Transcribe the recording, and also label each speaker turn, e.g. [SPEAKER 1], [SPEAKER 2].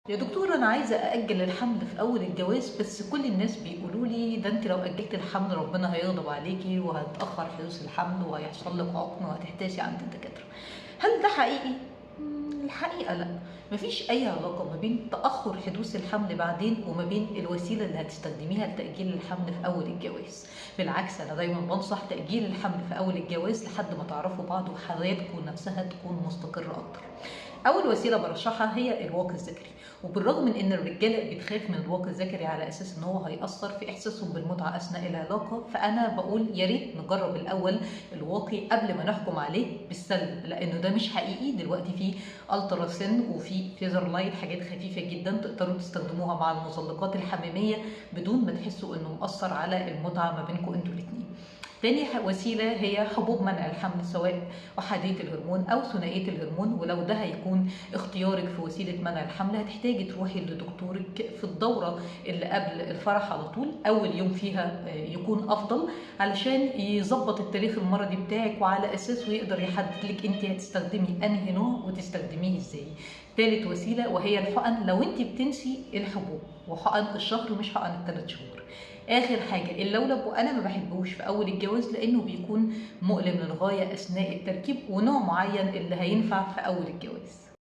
[SPEAKER 1] يا دكتور، أنا عايزة أأجل الحمل في أول الجواز، بس كل الناس بيقولوا لي ده أنت لو أجلت الحمل ربنا هيغضب عليكي وهتأخر حدوث الحمل وهيحصل لك عقم وهتحتاسي عند الدكاترة. هل ده حقيقي؟ الحقيقة لا، مفيش أي علاقة ما بين تأخر حدوث الحمل بعدين وما بين الوسيلة اللي هتستخدميها لتأجيل الحمل في أول الجواز. بالعكس، أنا دايما بنصح تأجيل الحمل في أول الجواز لحد ما تعرفوا بعض وحياتكم نفسها تكون مستقرة أكتر. أول وسيلة برشحها هي الواقي الذكري، وبالرغم من إن الرجالة بتخاف من الواقي الذكري على أساس إن هو هيأثر في إحساسهم بالمتعة أثناء العلاقة، فأنا بقول يا ريت نجرب الأول الواقي قبل ما نحكم عليه بالسلب، لأنه ده مش حقيقي. دلوقتي في Ultrasyn وفي Feather Light، حاجات خفيفة جدا تقدروا تستخدموها مع المزلقات الحميمية بدون ما تحسوا إنه مؤثر على المتعة ما بينكم انتوا الاتنين. تاني وسيلة هي حبوب منع الحمل، سواء أحادية الهرمون أو ثنائية الهرمون، ولو ده هيكون اختيارك في وسيلة منع الحمل هتحتاجي تروحي لدكتورك في الدورة اللي قبل الفرح على طول، أول يوم فيها يكون أفضل علشان يظبط التاريخ المرضي بتاعك، وعلى أساسه يقدر يحدد لك أنت هتستخدمي أنهي نوع وتستخدميه إزاي. تالت وسيلة وهي الحقن، لو أنت بتنسي الحبوب، وحقن الشهر مش حقن الثلاث شهور. اخر حاجة اللولب، وانا ما بحبهوش في اول الجواز لانه بيكون مؤلم للغاية اثناء التركيب، ونوع معين اللي هينفع في اول الجواز.